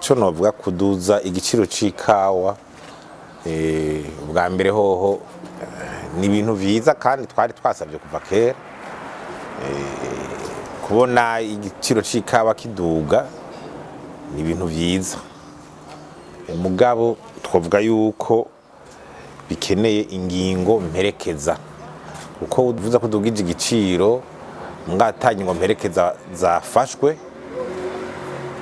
Ico novuga, kuduza igiciro c'ikawa, bwa mbere hoho ni ibintu vyiza kandi twari twasavye kuva kera. Kubona igiciro c'ikawa kiduga ni ibintu vyiza. Mugabo twovuga yuko bikeneye ingingo mperekeza, kuko uvuze ko udugije igiciro ata ngingo mperekeza zafashwe,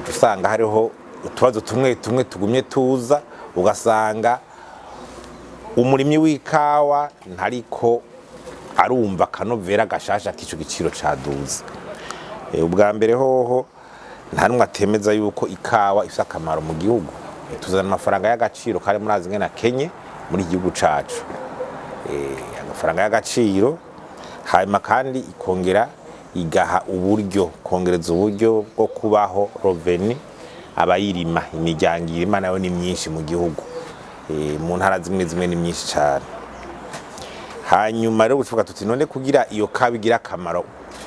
uca usanga hariho utubazo tumwe tumwe tugumye tuza, ugasanga umurimyi w'ikawa ntariko arumva akanovera gashasha k'ico giciro caduze. Ubwa mbere hoho nta numwe atemeza yuko ikawa ifise akamaro mu gihugu. Tuzana amafaranga y'agaciro kandi murazi ingene akenye muri iki gihugu cacu. Amafaranga y'agaciro, hanyuma kandi ikongera igaha uburyo, kongereza uburyo bwo kubaho, revenu, abayirima. Imiryango irima nayo ni myinshi mu gihugu. Mu ntara zimwe zimwe ni myinshi cane. Hanyuma rero tuvuga tuti: none kugira iyo kawa igira akamaro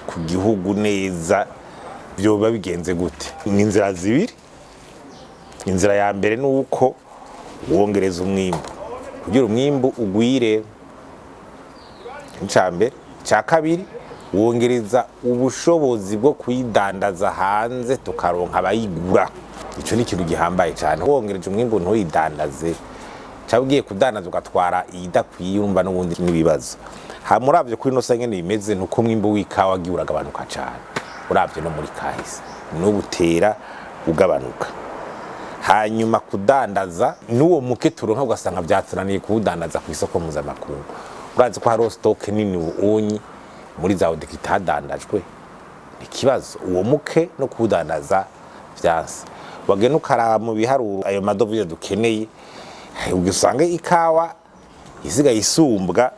ku gihugu neza vyoba bigenze gute? Ni inzira zibiri. Inzira ya mbere ni uko wongereza umwimbu kugira umwimbu ugwire, ica mbere. Ica kabiri, wongereza ubushobozi bwo kuyidandaza hanze, tukaronka abayigura. Ico ni ikintu gihambaye cane. Wongereje umwimbu ntuyidandaze, cyangwa ugiye kudandaza ugatwara iyidakwiye, urumva n'ubundi n'ibibazo. Hama uravye kuri ino ngene bimeze, nuko umwimbu w'ikawa wagiye uragabanuka cane. Uravye no muri kahise, n'ubu utera ugabanuka. Hanyuma kudandaza n'uwo muke turonka, ugasanga vyatunaniye kuwudandaza ku isoko mpuzamakungu. Urazi ko hariho stock nini ubunyi muri za ODECA itadandajwe. Ni ikibazo, uwo muke no kuwudandaza vyanse. Wagenda ukaraba mu biharuro ayo madovize dukeneye, usanga ikawa isigaye isumbwa.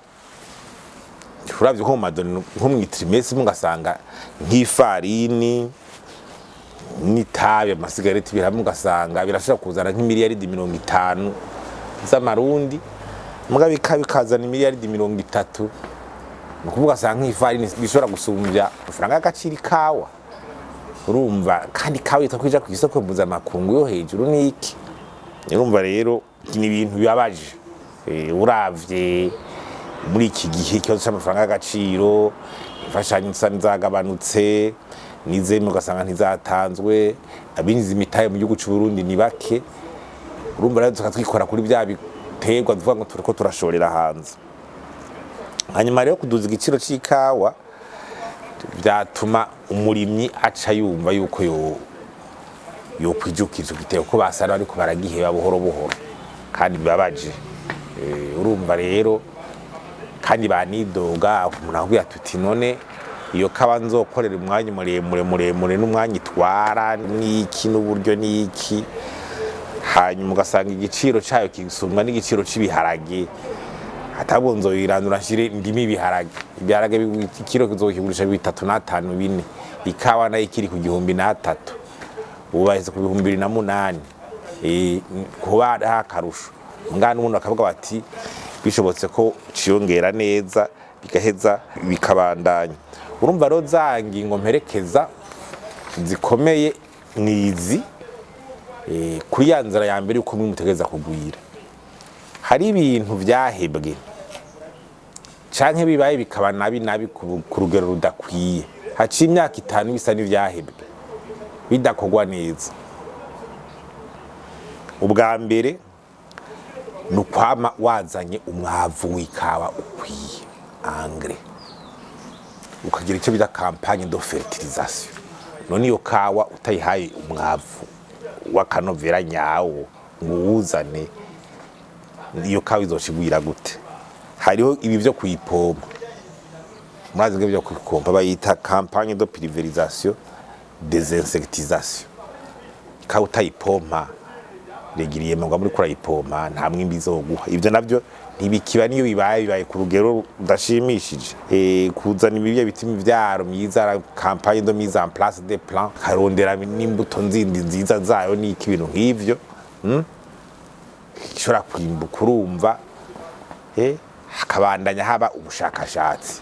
Uravye nko mu madoni, nko mw'i trimestre, ugasanga nk'ifarini n'itabi, amasigareti, bihamwe ugasanga birashobora kuzana nk'imiliyaridi 50 z'amarundi, mugabo ikawa bikazana imiliyaridi 30. Ni ukuvuga asanga nk'ifarini bishobora gusumbya amafaranga y'agaciro ikawa. Urumva kandi ikawa yitwa kwija ku isoko mpuzamakungu yo hejuru n'iki. Urumva rero ni ibintu bibabaje. Uravye muri iki gihe ikibazo c'amafaranga y'agaciro, imfashanyo nsa n'izagabanutse, n'izemwe ugasanga ntizatanzwe, abinjiza imitahe mu gihugu c'u Burundi ni bake. Urumva rero tukatwikora kuri bya biterwa tuvuga ngo turiko turashorera hanze. Hanyuma rero kuduza igiciro c'ikawa vyatuma umurimyi aca yumva yuko yo yokwijukira ico giterwa, ko basara bariko baragiheba buhoro buhoro kandi bibabaje. Urumva rero kandi banidoga. Umuntu akubwira tuti: none iyo kawa nzokorera umwanya muremure muremure, n'umwanya itwara n'iki, n'uburyo n'iki, hanyuma ugasanga igiciro cayo kisumbwa n'igiciro c'ibiharage, atabwo nzoyirandura nshire ndime ibiharage? Ibiharage ikiro kizokigurisha 3,5, 4, ikawa nayo ikiri ku 1,003, ubu baheze ku 2008. Kuba ari akarusho ngana n'ubundi bakavuga bati bishobotse ko ciyongera neza, bigaheza bikabandanya. Urumva rero za ngingo mperekeza zikomeye nizi. Kuri ya nzira ya mbere yuko umwimbu utegereza kugwira, hari ibintu vyahebwe canke bibaye bikaba nabi nabi ku rugero rudakwiye, haciye imyaka 5 bisa n'ivyahebwe, bidakorwa neza. Ubwa mbere ni ukwama wazanye umwavu w'ikawa ukwiye, engrais, ukagira icyo bita campagne de fertilisation. None iyo kawa utayihaye umwavu w'akanovera nyawo ngo uwuzane, iyo kawa izoca gute? Hariho ibi vyo kuyipompa. Murazi ngo byo kuyipompa bayita campagne de pulvérisation, désinsectisation. Ikawa utayipompa régulièrement, ngo muri kurayipompa, nta mwimbi izoguha. Ivyo navyo ntibikiba, niyo bibaye, bibaye ku rugero rudashimishije. Kuzana ibibya biti, imivyaro myiza, campagne de mise en place des plants, karondera n'imbuto nzindi nziza zayo n'iki, ibintu nk'ivyo, ishobora kwimbuka. Urumva hakabandanya haba ubushakashatsi.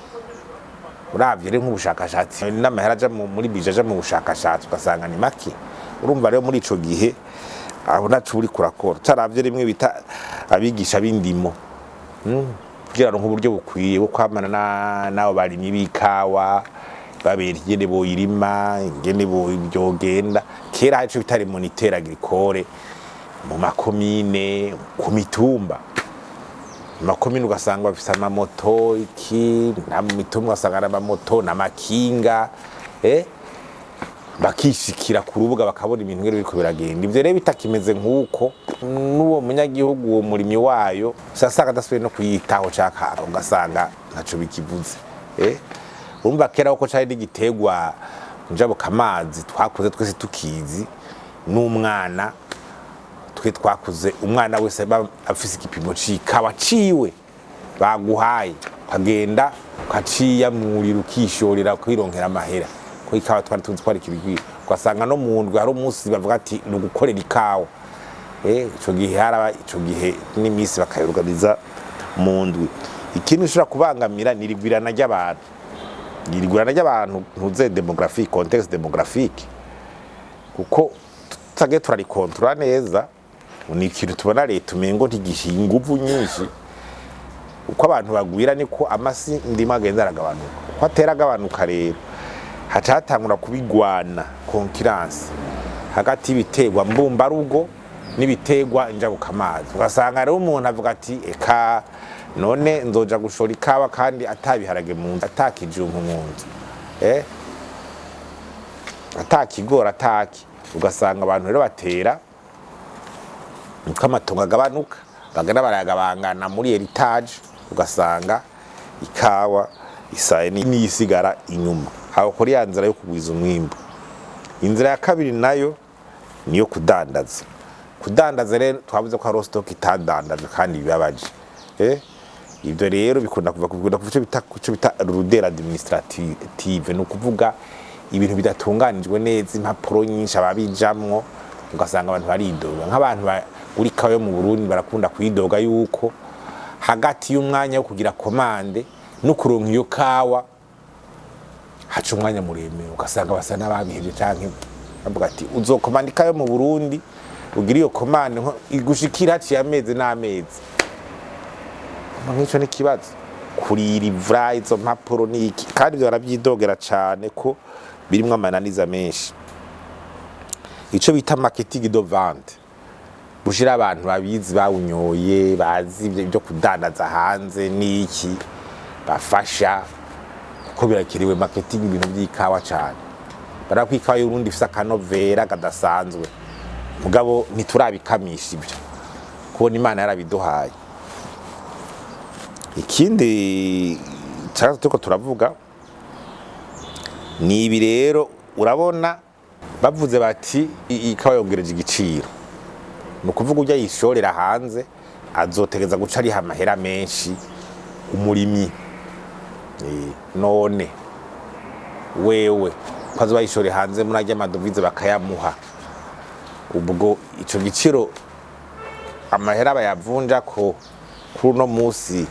Uravye rero nk'ubushakashatsi n'amahera aja muri budget, aja mu bushakashatsi, ugasanga ni make. Urumva rero muri ico gihe aho naco uri kurakora utaravye rimwe bita abigisha b'indimo, kugira ngo uburyo bukwiye bwo kwamana n'abo barimyi b'ikawa, babera ingene boyirima, ingene byogenda. Kera hari ico bita moniteur agricole mu makomine, ku mitumba. Mu makomine ugasanga bafise amamoto iki, na mu mitumba ugasanga ari amamoto n'amakinga, bakishikira ku rubuga bakabona ibintu ngene biriko biragenda. Ivyo rero bitakimeze nk'uko, n'uwo munyagihugu, uwo murimyi wayo, usanga adasubiye no kuyitaho, canke ugasanga ntaco bikivuze. Urumva kera ko cari n'igiterwa njabukamazi twakuze twese tukizi, n'umwana twe twakuze umwana wese aba afise igipimo c'ikawa ciwe baguhaye, ukagenda ukaciyamurira, ukishorera, ukironkera amahera, ko ikawa twari tuzi ko ari ikintu. Ugasanga no mu ndwi hari umunsi bavuga ati ni ugukorera ikawa. Ico gihe haraba ico gihe n'imisi bakayorganiza mu ndwi. Ikindi ushobora kubangamira ni irigwirana ry'abantu, irigwirana ry'abantu, ntuze démographique, contexte démographique, kuko tutagiye turarikontorora neza. Ni ikintu tubona leta umengo ntigishiye inguvu nyinshi. Uko abantu bagwira niko amasi ndimo agenda aragabanuka. Uko atera agabanuka rero, haca hatangura kubigwana, concurrence hagati y'ibiterwa mbumbarugo n'ibiterwa njabukamazi. Ugasanga rero umuntu avuga ati: "Eka none nzoja gushora ikawa kandi atabiharage mu nzu, atakijumpu mu nzu, atakigora, ataki?" Ugasanga abantu rero batera uko amatongo agabanuka, bagenda barayagabangana muri héritage, ugasanga ikawa isaye n'iyisigara inyuma aho kuri ya nzira yo kugwiza umwimbu. Inzira ya kabiri nayo niyo kudandaza. Kudandaza rero twavuze ko hari stock itadandajwe kandi bibabaje. Ibyo rero bikunda kuva ku cyo bita lourdeur administrative, ni ukuvuga ibintu bidatunganijwe neza, impapuro nyinshi, ababijamwo, ugasanga abantu baridoga. Nk'abantu bagura ikawa yo mu Burundi barakunda kwidoga yuko hagati y'umwanya wo kugira commande no kuronka iyo kawa haca umwanya muremure, ugasanga basa n'ababihevye, canke bavuga ati uzokomanda ikawa yo mu Burundi, ugira iyo commande igushikira haciye amezi n'amezi. Nk'ico ni ikibazo kuririvra izo mpapuro n'iki, kandi ivyo baravyidogera cane ko birimwo amananiza menshi. Ico bita marketing de vente, gushira abantu babizi, bawunyoye, bazi ivyo kudandaza hanze n'iki, bafasha, kuko birakiriwe marketing ibintu vy'ikawa cane. Barako ikawa y'Urundi ifise akanovera kadasanzwe, mugabo ntiturabikamisha ivyo kubona Imana yarabiduhaye. Ikindi cyaza turiko turavuga ni ibi rero. Urabona bavuze bati ikawa yongereje igiciro, ni ukuvuga ujya yishorera hanze azotegeza guca ariha amahera menshi umurimyi. None wewe ko azoba yishoreye hanze muri arya madovize bakayamuha, ubwo ico giciro amahera bayavunja ko kuri uno musi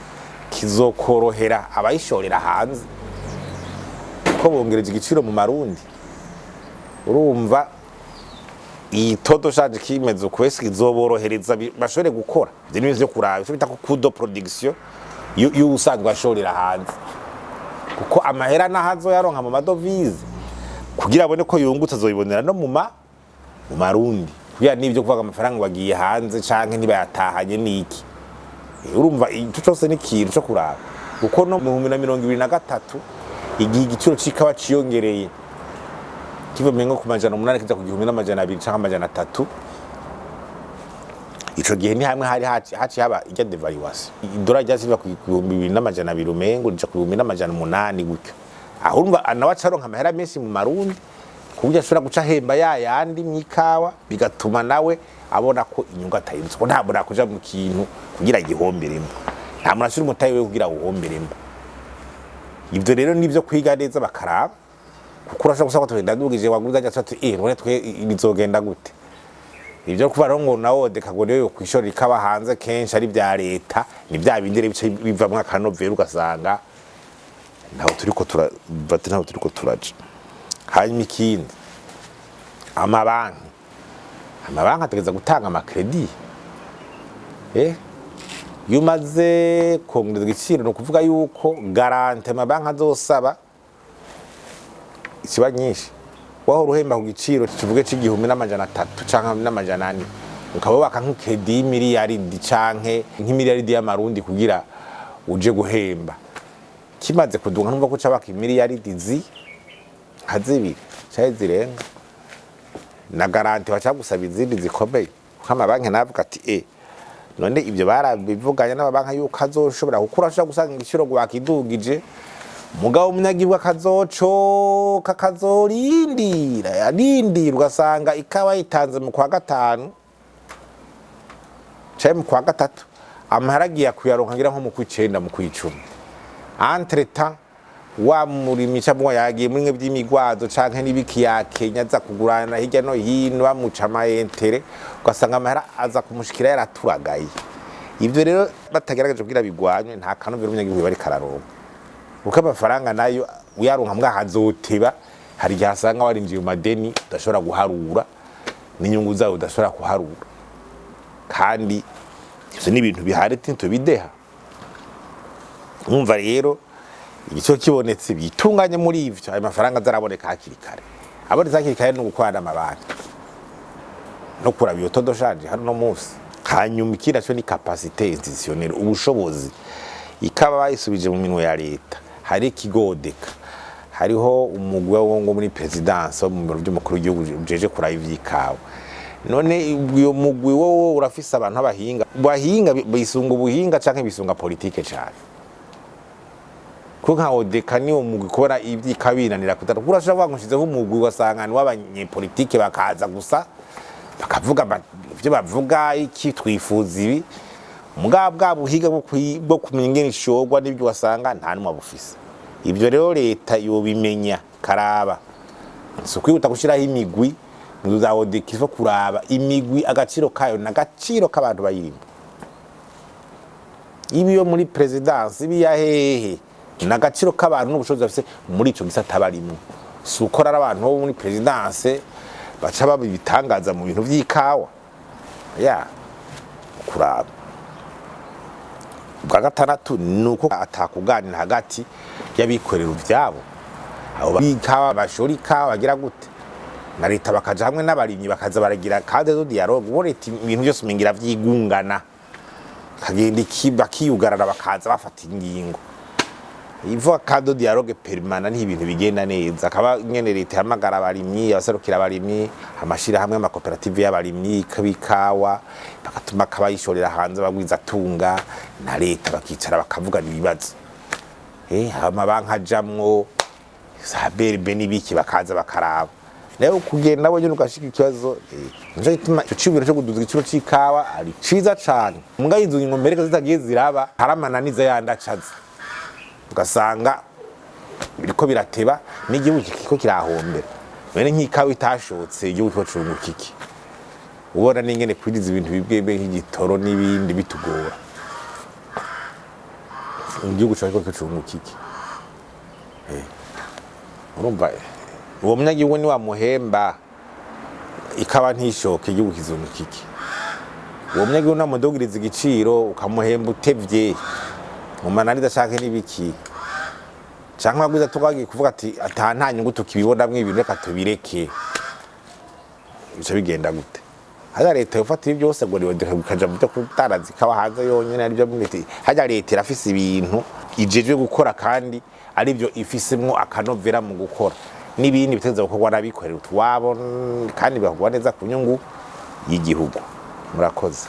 kizokorohera abayishorera hanze ko bongereje igiciro mu marundi? Urumva iyi todo shanje kimeze ukwese izoborohereza bashobore gukora ivyo ni vyo kuraba ico bita ko coût de production y'uwusanzwe ashorera hanze, kuko amahera naho azoyaronka mu madovize, kugira abone ko yungutse azoyibonera no mu marundi, kugira n'ibyo kuvuga amafaranga bagiye hanze canke ntibayatahanye niki. Urumva ico cose ni ikintu co kuraba, kuko no mu 2023 igihe igiciro c'ikawa ciyongereye kiva mengo ku 800 kija ku 1200 canke 300, ico gihe ni hamwe hari haci haba irya dévaluation, idolari ryaciye riva ku 2200 umengo rija ku 1800 gutyo. Aho urumva nawe aca aronka amahera menshi mu marundi, ku buryo ashobora guca ahemba ya yandi mw'ikawa, bigatuma nawe abona ko inyungu atayirutse, ko nta muntu akuja mu kintu kugira agihomberemo, nta muntu ashira umutahe wiwe kugira awuhomberemo. Ivyo rero nivyo kwiga neza bakaraba, kuko urashobora gusanga tugenda dugije waguze aja ati none twe bizogenda gute? Ivyo kuba rero ngo nawe deka ngo niyo kwishora ikawa hanze kenshi ari vya leta, ni vya bindi rero bica bivamwo akanovera, ugasanga ntaho turiko bati ntaho turiko turaja. Hanyuma ikindi, amabanki. Amabanki ategereza gutanga ama crédits. Iyo umaze kongereza igiciro, ni ukuvuga yuko garantie amabanki azosaba ikiba nyinshi. Wahora uhemba ku giciro tuvuge c'1300 canke n'400, ukaba waka nk'i crédit y'imiliyaridi canke nk'imiliyaridi y'amarundi kugira uje guhemba. Kimaze kuduga, ntumva ko uca waka imiliyaridi nka zibiri canke zirenga, na garantie baca gusaba izindi zikomeye, kuko amabanki navuga ati: None ibyo barabivuganye n'amabanki yuko azoshobora gukura?" Ashobora gusanga igiciro wakidugije, mugabo umunyagihugu akazocoka, akazorindira arindira, ugasanga ikawa yitanze mu kwa gatanu canke mu kwa gatatu, amahera agiye kuyaronka ngira nko mu kw'icenda, mu kw'icumi. Entre temps wa murimyi cyangwa yagiye muri mwe by'imigwazo canke n'ibiki, yakenya aza kugurana hirya no hino, bamuca ama intérêts, ugasanga amahera aza kumushikira yaraturagaye. Ivyo rero batagerageje kugira bigwanywe, nta kanovera umunyagihugu bariko araronka, kuko amafaranga nayo uyaronka mbwa hazoteba. Hari igihe asanga warinjiye mu madeni udashobora guharura, n'inyungu zawo udashobora kuharura, kandi ivyo ni ibintu bihari, ntitubideha. Mwumva rero igiciro kibonetse, bitunganye muri ivyo, ayo mafaranga azaraboneka hakiri kare. Abonetse hakiri kare ni ugukorana n'amabanki no kuraba iyo taux de change hano no munsi. Hanyuma ikindi naco ni capacité institutionnelle, ubushobozi. Ikaba bayisubije mu minwe ya leta, hari ikigo ODECA, hariho umugwi wo ngo muri présidence wo mu biro by'umukuru w'igihugu ujeje kuraba ivy'ikawa. None uyo mugwi wowo urafise abantu b'abahinga, bahinga bisunga ubuhinga canke bisunga politike cane? Kuko nka ODECA niwo mugwi kubona ivy'ikawa binanira kudata, kuko urashobora kuvuga ngo nshizeho umugwi, ugasanga ni w'abanyepolitike, bakaza gusa bakavuga ivyo bavuga, iki twifuza ibi, mugabo bwa buhiga bwo kumenya ingene ishorwa n'ibyo wasanga nta n'umwe abufise. Ibyo rero leta yobimenya, karaba. Si ukwihuta gushiraho imigwi mu za ODECA, ivo kuraba imigwi agaciro kayo n'agaciro k'abantu bayirimo, ibi yo muri présidence, ibi ya hehe, n'agaciro k'abantu n'ubushobozi bafise muri ico gisata barimwo. Si uko rero abantu bo muri présidence baca baba ibitangaza mu bintu vy'ikawa ya kuraba. Ubwa gatandatu ni uko atakuganira hagati y'abikorera ivyabo, abo b'ikawa bashora ikawa bagira gute, na leta, bakaja hamwe n'abarimyi, bakaza baragira cadre de dialogue. Ubu leta ibintu byose umengira vyigungana, kagenda bakiyugarana, bakaza bafata ingingo. Ivuga cadre de dialogue permanent, ni ibintu bigenda neza. Akaba nyene leta ihamagara abarimyi, abaserukira abarimyi, amashirahamwe, amakoperative y'abarimyi b'ikawa, bagatuma kabayishorera hanze, abagwizatunga na leta bakicara bakavugana ibibazo. Amabanki ajamwo, za BRB n'ibiki, bakaza bakaraba. Nayo kugenda wenyine ugashika ikibazo. Nico gituma ico ciyumviro co kuduza igiciro c'ikawa ari ciza cane, muga izo ngingo mbereka zitagiye ziraba, hari amananiza yandi acaza, ugasanga biriko birateba n'igihugu kiko kirahombera. Bene nk'ikawa itashotse, igihugu kiko cunguka iki? Ubona n'ingene kwiriza ibintu bibwebwe nk'igitoro n'ibindi bitugora, igihugu cawe kiko cunguka iki? Urumva uwo munyagihugu ni wamuhemba, ikaba ntishoke, igihugu kizunguka iki? Uwo munyagihugu namudugiriza igiciro, ukamuhemba utevye mu mananiza canke n'ibiki, canke wagwiza tukagiye kuvuga ati ata nta nyungu tukibibonamwo, ibintu reka tubireke, bica bigenda gute? Harya leta yofata ibi byose ngo ikaja mu byo kudandaza ikawa hanze yonyene, aribyo leta? Harya leta irafise ibintu ijejwe gukora, kandi aribyo ifisemwo akanovera mu gukora, n'ibindi bitegerezwa gukorwa n'abikorera utwabo, kandi bigakorwa neza ku nyungu y'igihugu. Murakoze.